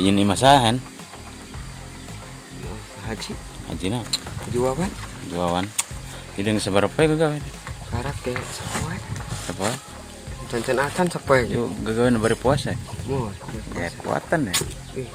Izin imasahan. Haji. Haji na. Haji Wawan. Haji Wawan. Jadi yang seberapa ya gagawin? Karak ke sapoe. Apa? Cancan acan sapoe. Yuk gagawin bari puasa. Mo. Ya kuatan ya. Ih.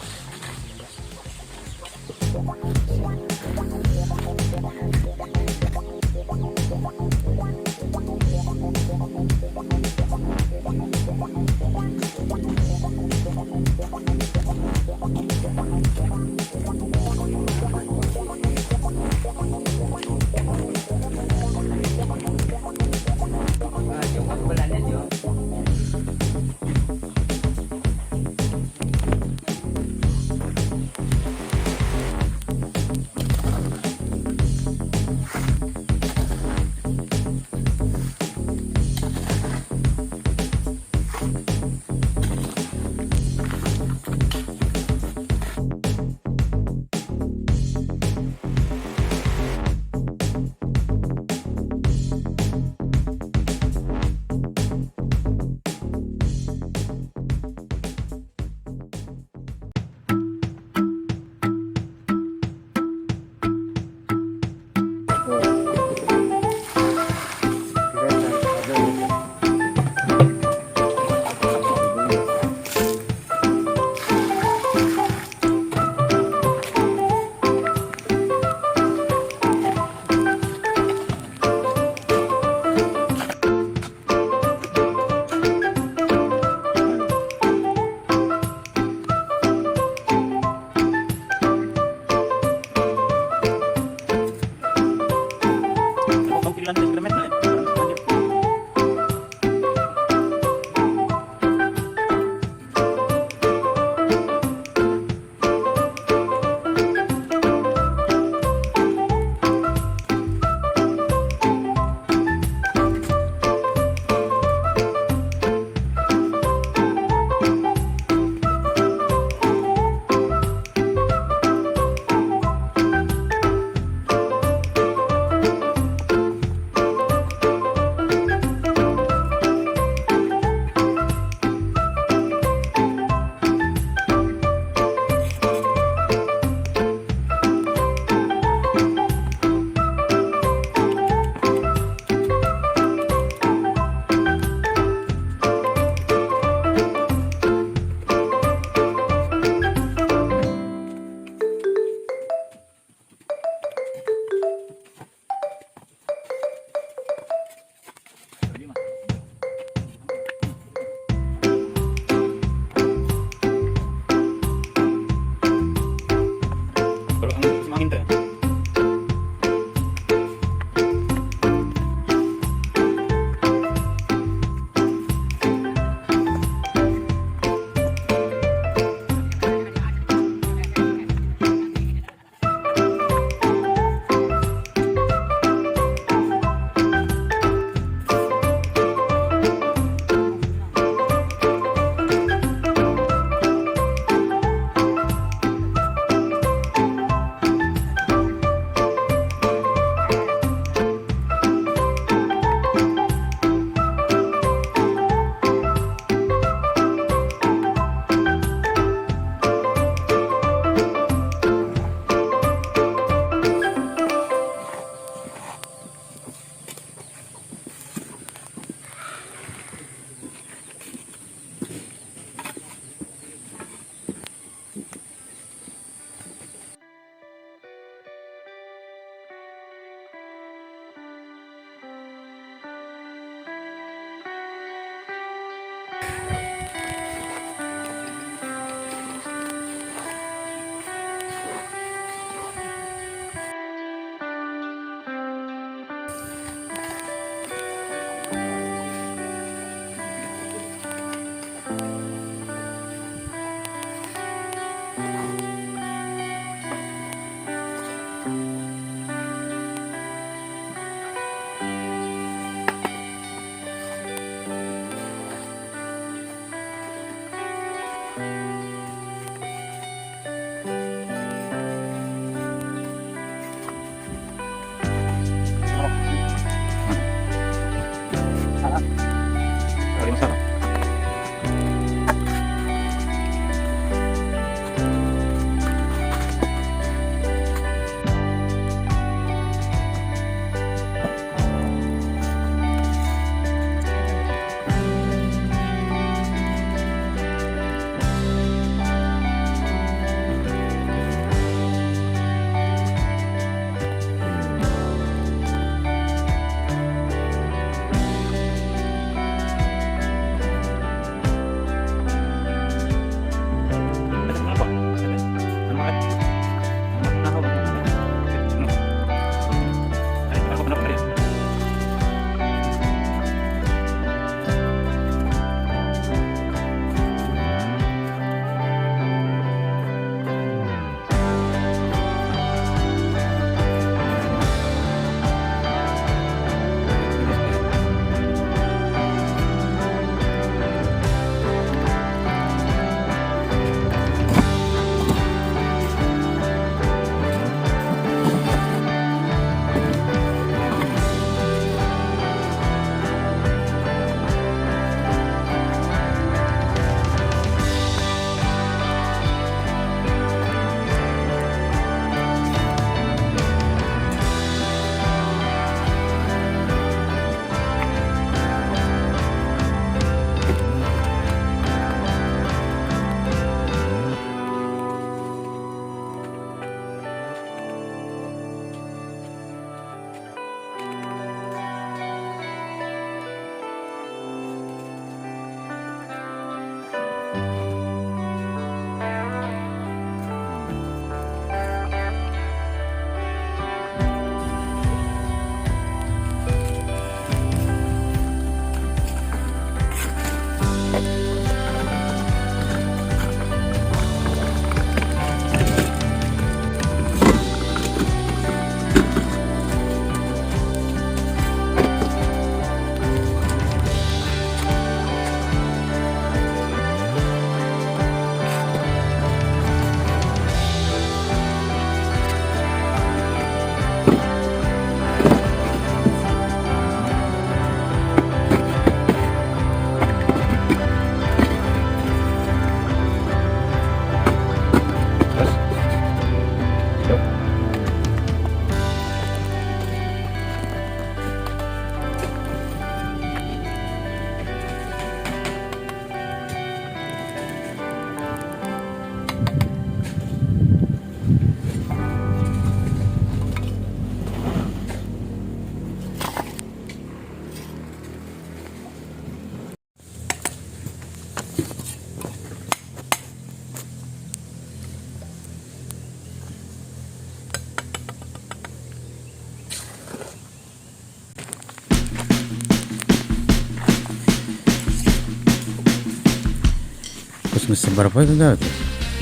Terus nggak seberapa ya gawe tuh?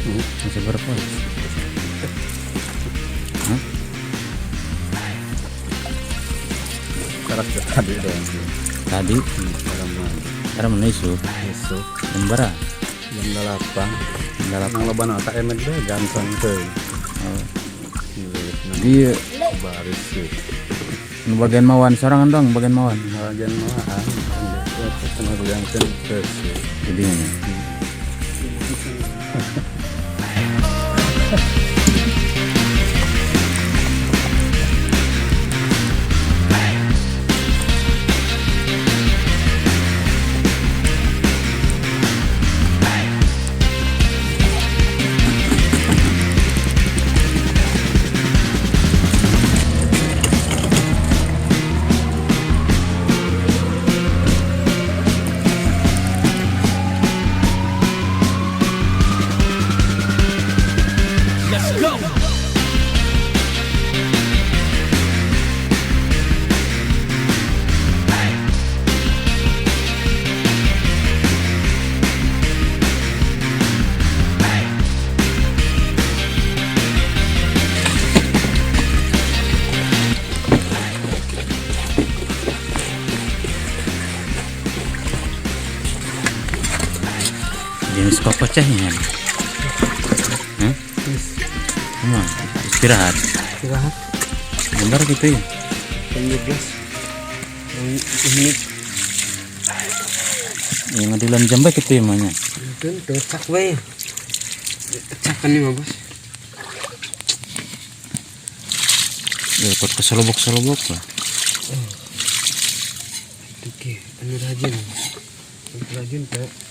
Nggak seberapa ya? Hah? Karakter tadi dong. Tadi, Sekarang mah sekarang mana isu? besok Jam berapa? jam 8. Jam 8. Nang loba na tak emet deh gansang teh. Oh. Di Di baris sih. nu bagian mawan sorangan dong, bagian mawan. Bagian mawan. Ya, setengah bagian terus. Jadi ini. Jenis kokocehnya. Hah? Emang istirahat. Istirahat Bentar gitu ya. jam 12. Menit. Yang ngadilan jam baik itu ya mahnya. Itu docak we. Pecahkan nih bos. Ya ikut keselobok-selobok lah. Oke, anu rajin. Anu rajin Pak.